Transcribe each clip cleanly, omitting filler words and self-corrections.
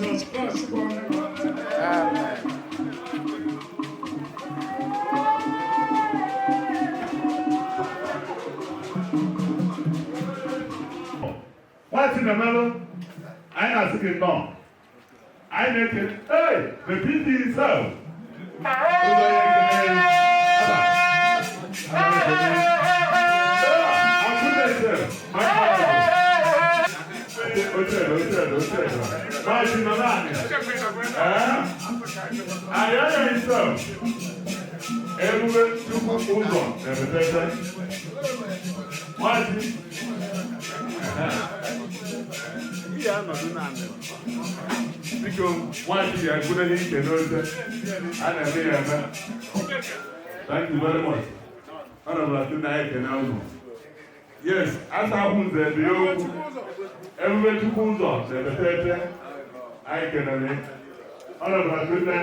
Jizọs Kraịst bụ onye nwe anyị. Amen. Nwachinemelu, anyị na-asị gị nnọọ. Anyị na-ekele, hey, the PG himself. Ụzọ ya ekele, aba, anyị na-ekele. Ah, Akụneze, my father. Oche, oche, oche. Maazị nọ naanị. Eh? Ayaya himself. Ebube Chukwu ụzọ na-ebetete. Maazị. Biko, nwaanyị ga-ekwudo ihe ike n'oche. A na-eme ya eme. Thank you very much. Honorable Atunna, anyị ekene unu. Yes, asa ahụ nze dị ya okwu. Ebube Chukwu ụzọ na-ebetete. Anyị kenere. Honorable Atunna,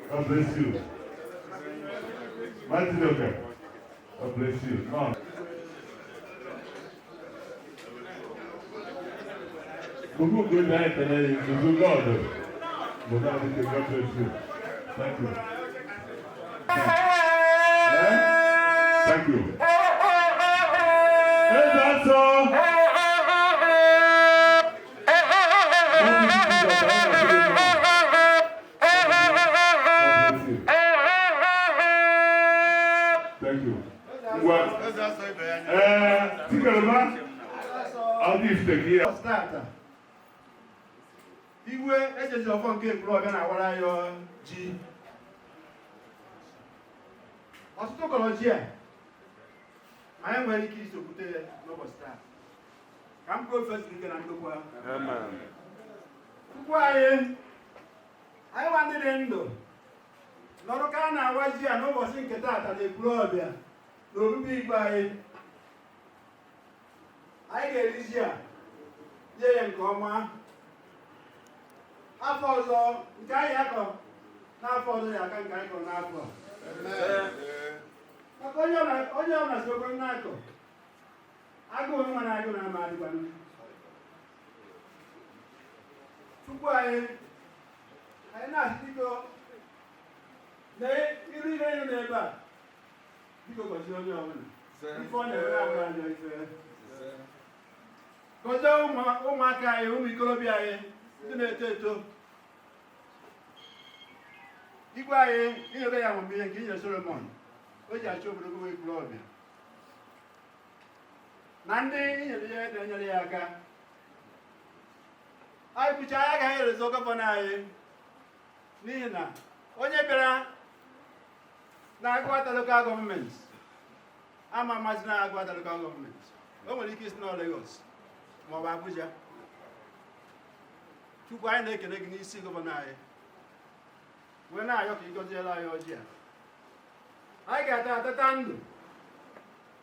God bless you. Martin Oke, God bless you. No. Gbogbo gbogbo anyị ekene ya. Gbogbo God. Gbogbo adịghị, God bless you. Thank you. Eh? Thank you. Eze asọ. God bless you. Thank you. Ngwa. Ee, Chikeleba, ọ dị ifite gị ya. Tata Igwe ejezi ọfọ nke Ekwulọbịa na-awara ya ji. Ọtụtụ kọrọ ji a, ma anyị nwere ike isokwute ya n'ụbọchị taa. Ka m kwuo ofe siri ike na ndokwa. Amen. Chukwu anyị, anyị nwa ndị dị ndụ nọrọ ka a na-awa ji a n'ụbọchị nke taata na Ekwulọbịa na obibi igwe anyị. Anyị ga-eri ji a, nye ya nke ọma. Afọ ọzọ nke anyị akọ n'afọ ọzọ ya aka nke anyị kọrọ n'afọ a. Maka onye ọbụla si okoro na-akọ agụụ nwa na agụụ na-ama adịkwanụ. Chukwu anyị, anyị na-asị biko na iru ihe nọ n'ebe a, biko gọzie onye ọbụla ife ọ na-eme abụrụ anya ife. Gọzie ụmụaka anyị, ụmụ ikorobịa anyị, ndị na-eto eto. Igwe anyị, inyere ya amamihe nke inyere Solomon o ji achị obodo gị Ekwulọbịa, na ndị inyere ya na-enyere ya aka. Anyị kwucha, anyị agaghị erezo gọvanọ anyị, n'ihi na onye bịara na Agụata Local Government ama amasị na Agụata Local Government, o nwere ike isi na Lagos maọbụ Abuja. Chukwu, anyị na-ekele gị n'isi gọvanọ anyị, wee na-ayọ ka ị gọziere anyị ọjị a. Anyị ga-ata atata ndụ,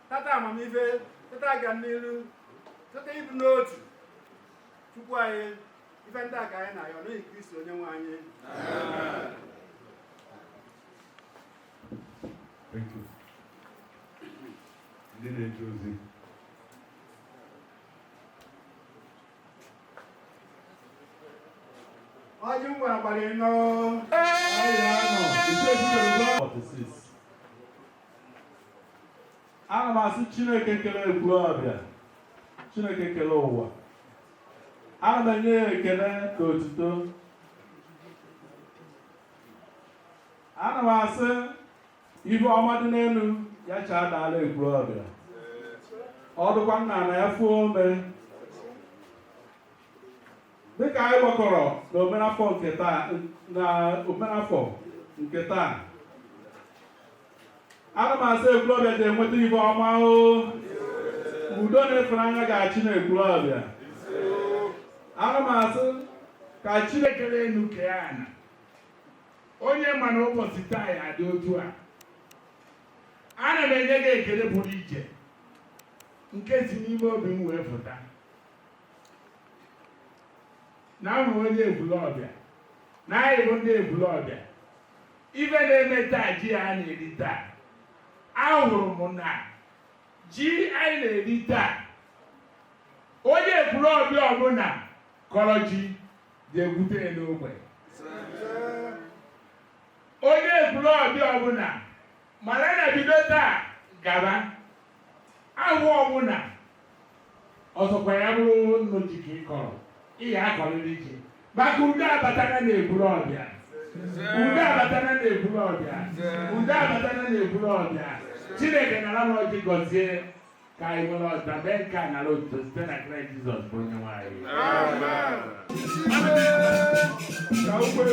tata amamife, tata aga n'iru, tata ịdị n'otu. Chukwu anyị, ife ndị a ka anyị na-ayọ n'ihi Kristi onye nwe anyị. Thank you. Ndị na-eje ozi. Ọjị ngwa gbara ịnọ. Anyị anọ. Ise Chikeleba. 46. Ana m asị Chineke kele Ekwulọbịa, Chineke kele ụwa, ana m enye ya ekele na otuto. Ana m asị ife ọma dị n'elu ya chaa daala Ekwulọbịa, ọ dịkwa nna na ya fuo ome. Dịka anyị gbakọrọ na omenafọ nke taa, na omenafọ nke taa, ana m asị Ekwulọbịa ji enweta ife ọma o. Udo na ịfụnanya ga-achị na Ekwulọbịa. Ana m asị ka Chineke kere elu kee ana, onye ma na ụbọchị taa ya adị otu a, ana m enye gị ekele pụrụ iche nke si n'ime obi m wee pụta na ahụ onye Ekwulọbịa na anyị bụ ndị Ekwulọbịa. Ife na-eme taa, ji a na-eri taa, ahụrụ m na ji anyị na-eri taa, onye Ekwulọbịa ọbụla kọrọ ji Jee gwute ya n'ogbe. Onye Ekwulọbịa ọbụla mara na bido taa gaba ahụ ọbụla ọsọkwa ya bụrụ nnu ji ka ị kọrọ, ị ya akọrịrị ji maka udo abatana na Ekwulọbịa. Udo abatana na Ekwulọbịa. Udo abatana na Ekwulọbịa. Chineke nara m ọjị, gọzie ka anyị nwere ọzọ mee nke a, nara otuto site na Kraịst Jizọs bụ onye nwe anyị. Ka ukwe.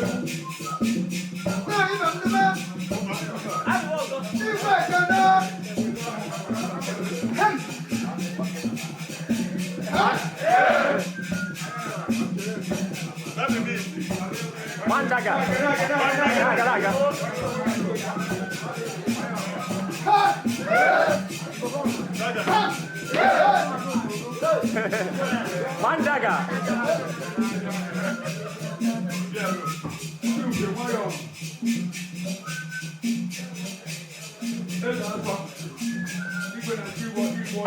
One dagger. Dagger, dagger. One dagger. Ndị nwayọọ. Eze afọ. Igwe na chi igwe igwe.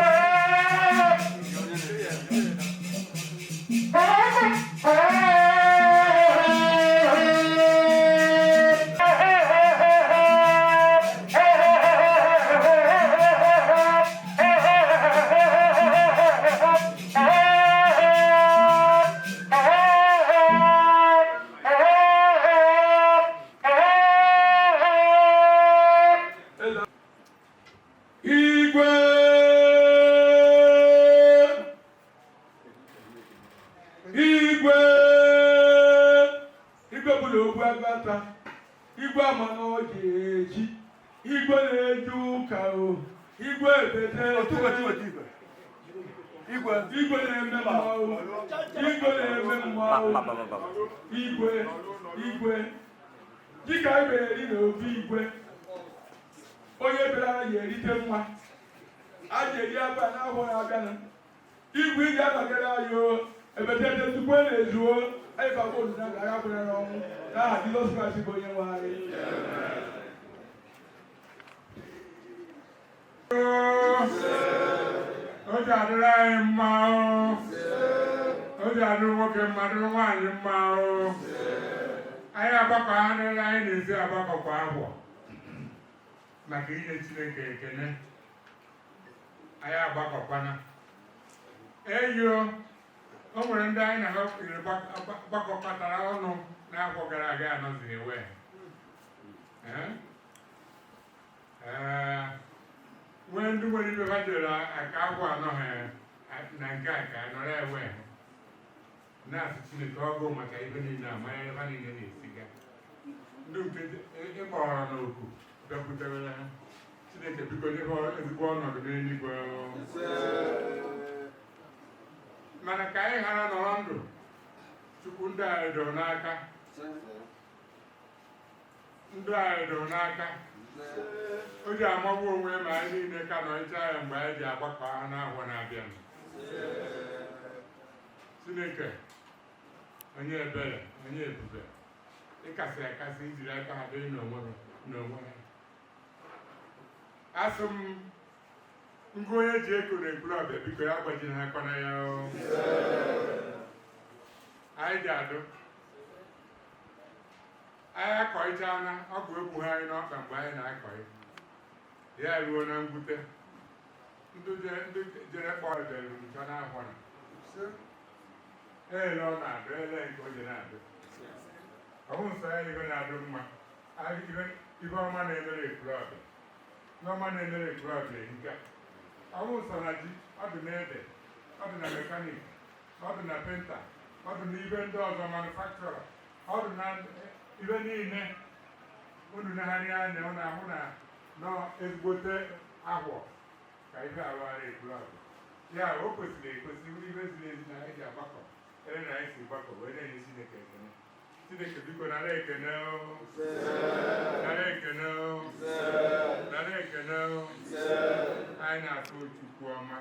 Igwe, igwe, igwe bụla ogbu agata, igwe ama na ọjị eji, igwe na-eje ụka o, igwe ebete. Igwe. Igwe na-eme mmanwụ, igwe na-eme mmanwụ, igwe, igwe, dịka anyị eri n'obi igwe, onye bịara ya erite nwa a ga-eri aba n'ahụ na-abịanụ. Igwe, ị ga-abagara anyị o ebetete tupu e na-ezuo anyị bakwa ozugbo na ga bụrụ n'ọnwụ n'aha Jizọs Kraịst bụ onye nwe anyị. O ji adịrị anyị mma o. O ji adịrị nwoke mma, dịrị nwaanyị mma o. Anyị agbakọ adịrị anyị na-esi agbakọ kwa afọ maka inye Chineke ekene. Anyị agbakọkwana eyo. O nwere ndị anyị na ha gbakọkọtara ọnụ n'afọ gara aga anọzi ewe. Ee, nwee ndị nwere ibe ha jere aka afọ anọ ha na nke a ka nọrọ ewe na-asị Chineke ọgụ maka ibe niile amanya ebe niile na-esiga ndị nke ịkpọrọ n'oku bịakwutere ha. Chineke, biko nye ha ezigbo ọnọdụ n'eluigwe. Mana ka anyị ghara nọrọ ndụ, Chukwu, ndị anyị doro n'aka, ndụ anyị doro n'aka. O ji amagbu onwe ma anyị niile ka nọ ịcha ya mgbe anyị ji agbakọ ha n'ahụ na-abịa. Chineke onye ebere, onye ebube, ịkasị akasị, ijiri aka ha dịrị n'onwe ha n'onwe ha. Asị m ngụ onye ji eko na Ekwulọbịa, biko ya gbajiri ha akọ na ya o. Anyị ji adụ anyị akọichana ọgụ egbu ha anyị n'ọkpa mgbe anyị na-akọị ya ruo na ngwute. Ndị jere kpọọ bịaruru nchọ n'ahụ na ele ọ na-adụ ele nke o ji na-adụ. Ọ bụ nsọ ya ibe na-adụ mma. Ibe ọma na-emere Ekwulọbịa, ihe ọma na-emere Ekwulọbịa ehika. Ọ bụ nsọ na ji, ọ dị n'ede, ọ dị na mechanic, ọ dị na painter, ọ dị n'ibe ndị ọzọ, manufacturer, ọ dị na ibe niile unu negharị anya unu ahụ na nọ ezigbote ahụ ka ibe arụgharị Ekwulọbịa ya. O kwesịrị ekwesị, ibe ziri ezi na anyị ji agbakọ ere na anyị si gbakọ wee na-enye Chineke ekene. Chineke, biko nara ekene o, nara ekene o, nara ekene o. Anyị na-atụ Chukwu ọma.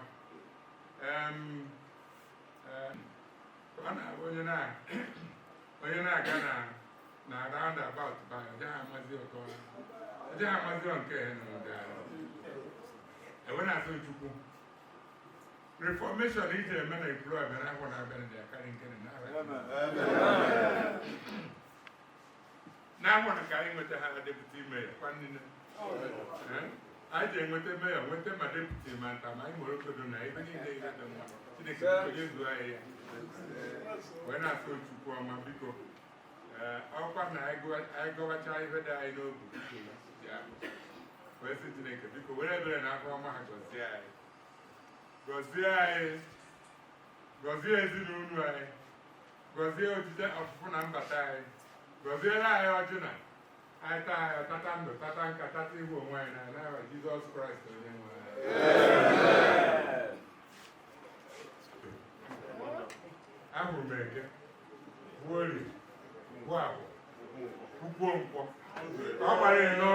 Ọ na-abụ onye na-aga na roundabout ba, ọ gaghị amazi ọkọ, ọ gaghị amazi nke ya na ụdị. Ewe na-asụ Chukwu. Reformation iji eme na Ekwulọbịa n'afọ na-abịa dị akarị nke dị n'afọ na ka anyị nweta ha deputy mayor kwa nne. Anyị ji enweta mayor, nweta ma deputy, ma nta, ma anyị nwere obodo na ebe niile ihe dị mma. Chineke, biko, nyezuo anyị ya. Wee na-asị Chukwu ọma, biko, ee, ọkwa na anyị gọwacha ihe dị anyị n'obi, biko, ya wee sị, Chineke, biko, were ebere na afọ ọma ha gọzie anyị, gọzie anyị, gọzie ezinụlọ anyị, gọzie ojije, ọfụfụ na mbata anyị, gọziere anyị ọjị na anyị taa anyị tata ndụ, tata nka, tata ihu onwe anyị na n'aha Jizọs Kraịst onye nwe anyị. Ahụrụ m Eke, gbuo Orie, gbuo Afọ, kwukwuo Nkwọ, ọ gbara ịnọ.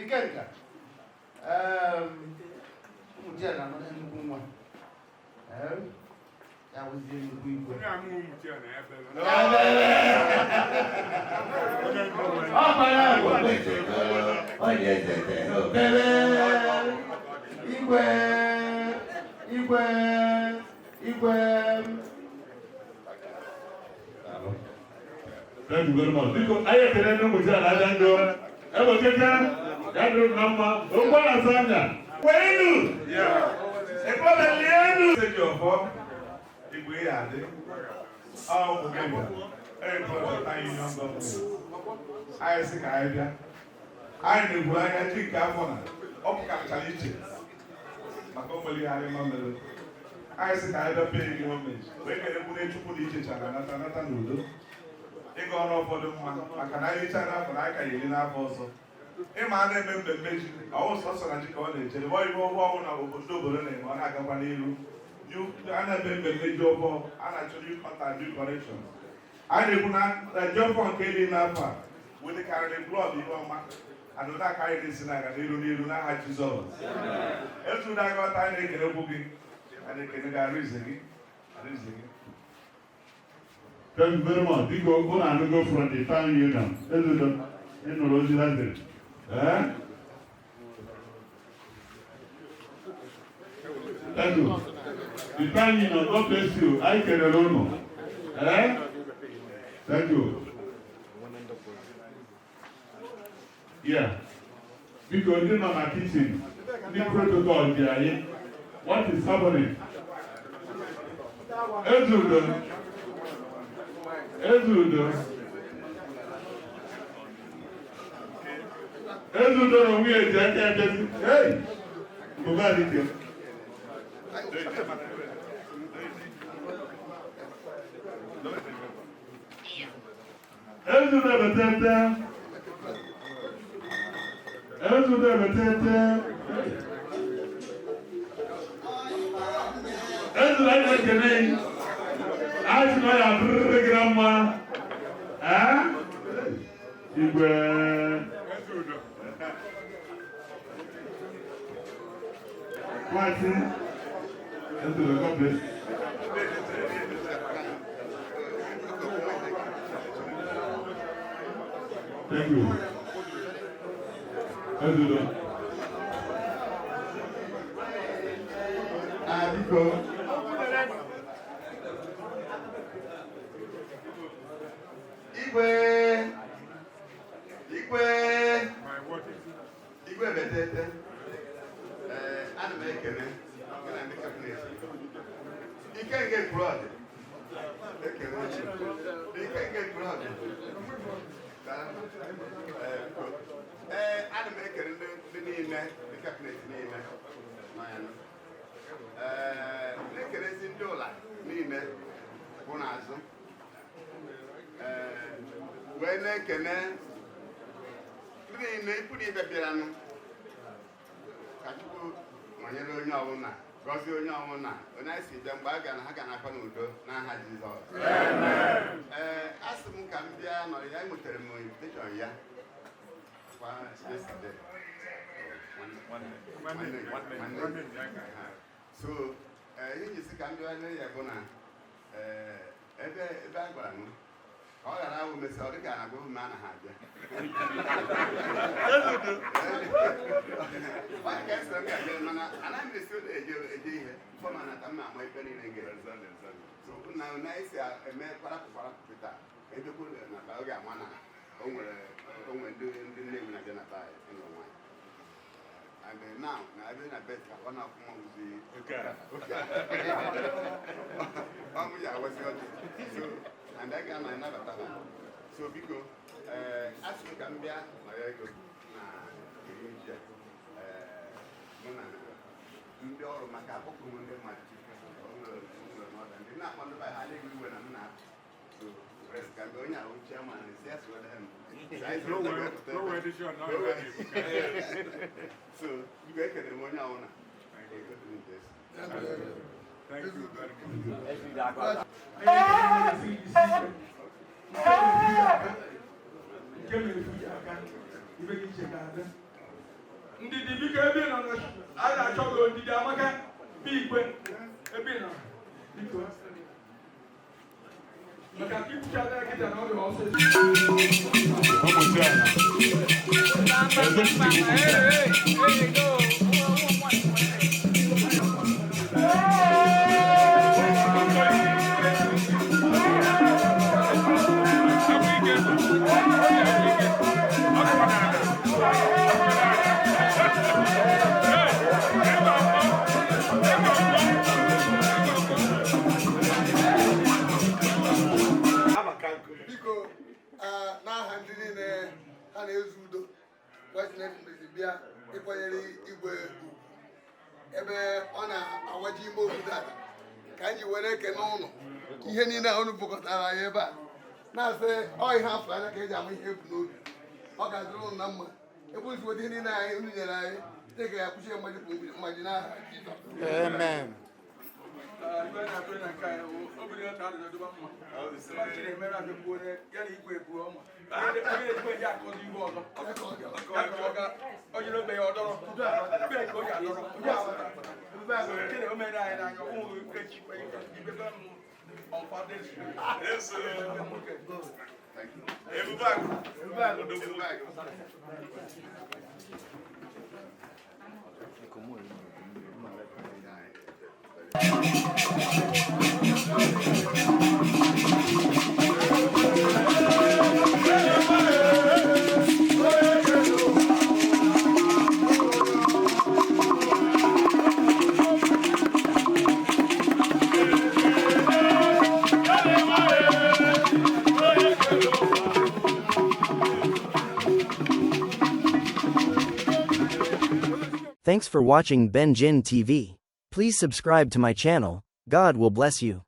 Ikenga, ụmụ di ya na-amara nnukwu nwa. Ya wụzie nnukwu igwe. Onye amụ ụmụ chi a na ya bere. Ọkpara bụ onye zete obere igwe, igwe, igwe. Thank you very much. Biko, anyị ekele ndị ụmụ ala aja ndụ. Ebe okeke, ya dịrị na mma. Okwu a na-asa anya. Kwenu! Ekpere lienu! Eji ọfọ igwe ya adị ọ ụmụ gị bịa Ekwulọbịa Union Government. Anyị sị ka anyị bịa, anyị na-egwu anya ji nke afọ na ọ pụkarịchara iche maka o nwere ihe anyị ma mere. Anyị sị ka anyị bịa pay gị homage, wee kelekwune Chukwu na ichechara nata nata n'udo, ịga ọrụ ụfọdụ mma, maka na anyị richaa n'afọ na anyị ka ya eri n'afọ ọzọ. Ịma a na-eme mmemme ji, ọwụ sọsọ na ji ka ọ na-echere ọ ibe ọgwụ ọnwụ na obodo obodo na-eme, ọ na-agakwa n'iru. A na-eme mmemme ji ọfọ, a na-achọ new contact, new connection. Anyị na-ekwu na ji ọfọ nke dị n'afọ a wetekarịrị blọd ihe ọma anụna aka anyị na-esi na-aga n'iru n'iru n'aha Jizọs. Etu na-aghọta, anyị na-ekele okwu gị, anyị na-ekele gị, arụ ize gị, arụ ize gị. Thank you very much. Biko, unu anụgo from the town union. Ezudo, ịnụrụ ozi ha ziri. Eh? Thank you. The town union, God bless you. Anyị kelere unu. Eh? Thank you. Yeah. Biko, ndị nọ na kitchen, ndị protocol ji anyị. What is happening? Ezudo. Ezudo. Ezudo na onwe ya ji aka ebezi. Hey! Mbụba adịke. Ezudo betete. Ezudo betete. Ezudo, anyị na-ekene gị. Anyị sị na ọ ya adịrịrị gị na mma. Eh? Igwe. Ezudo. Nwanyị. Ezudo, God bless. Thank you. Ezudo. Ah, biko. Igwe, igwe, My water. Igwe betete. Ee, ana m ekele gị na ndị cabinet. Ike nke Ekwulọbịa. Ekele chi. Ike nke Ekwulọbịa. Ee, biko. Ee, ana m ekele ndị niile, ndị cabinet niile nọ ya nọ. Ee, na-ekelezi ndị ụla niile kwụ n'azụ. Ee, wee na-ekene ndị niile ikwu na ibe bịaranụ. Ka Chukwu nọnyere onye ọbụla, gọzie onye ọbụla, onye anyị si bịa mgbe a ga na ha ga na-akwa n'udo n'aha Jizọs. Ee, asị m ka m bịa nọrọ ya, enwetara m invitation ya. Kwa yesterday. Nwanne nwanne. So ihe njisi ka m bịa nne ya bụ na ebe ebe a gwara m ka ọ ghara awụ mesịa ọ dịka na agwa m anaghị abịa. Onye ka esoro m ga-abịa mana anaghị m esi ụlọ eje eje ihe fọma na ta mma ama ife niile ngere. So na na esi eme kwarapụ kwarapụ pụta edokwu na ba oge ama na o nwere ndị Nnewi na-abịa na be anyị ịlụ nwaanyị. And now, na ebe na bet ka ọ na-akwụ mmanwụzi ọmụ ya awasị ọjị. So and I ga-anọ anabata ha. So biko, asị m ka m bịa mara ego na iri ji a. Mụ na ndị ọrụ maka akpọkụ m ndị mmadụ ndị na-akpọ ndị be ha na-ewe iwe na m na-apụ. So ka mgbe onye ahụ chairman si ya sụrụ m. So biko ekele m onye ahụ na. Thank you very much. Ndidi biko ebe ị nọ a na-achọ gị Ndidi amaka bụ igwe ebe ị nọ biko maka ikwucha na kịta na ọ dị ọsịsọ. Biko n'aha ndị niile ha na-ezu udo gwazinezi bịa ịkwanyere igwe ugwu ebe ọ na-awaji ime obodo a ka anyị ji were ekene ụlọ ihe niile a unu bukọtara anyị ebe a na-asị ọ ihe afọ anya ka eji ama ihe ebu n'obi ọ ga-adịrị ụnụ na mma ebe ozugbo ihe niile anyị unu nyere anyị dịka ya kwụchie mmaji bụ mmaji n'aha Jizọs. Amen. Thanks for watching Benjin TV. Please subscribe to my channel. God will bless you.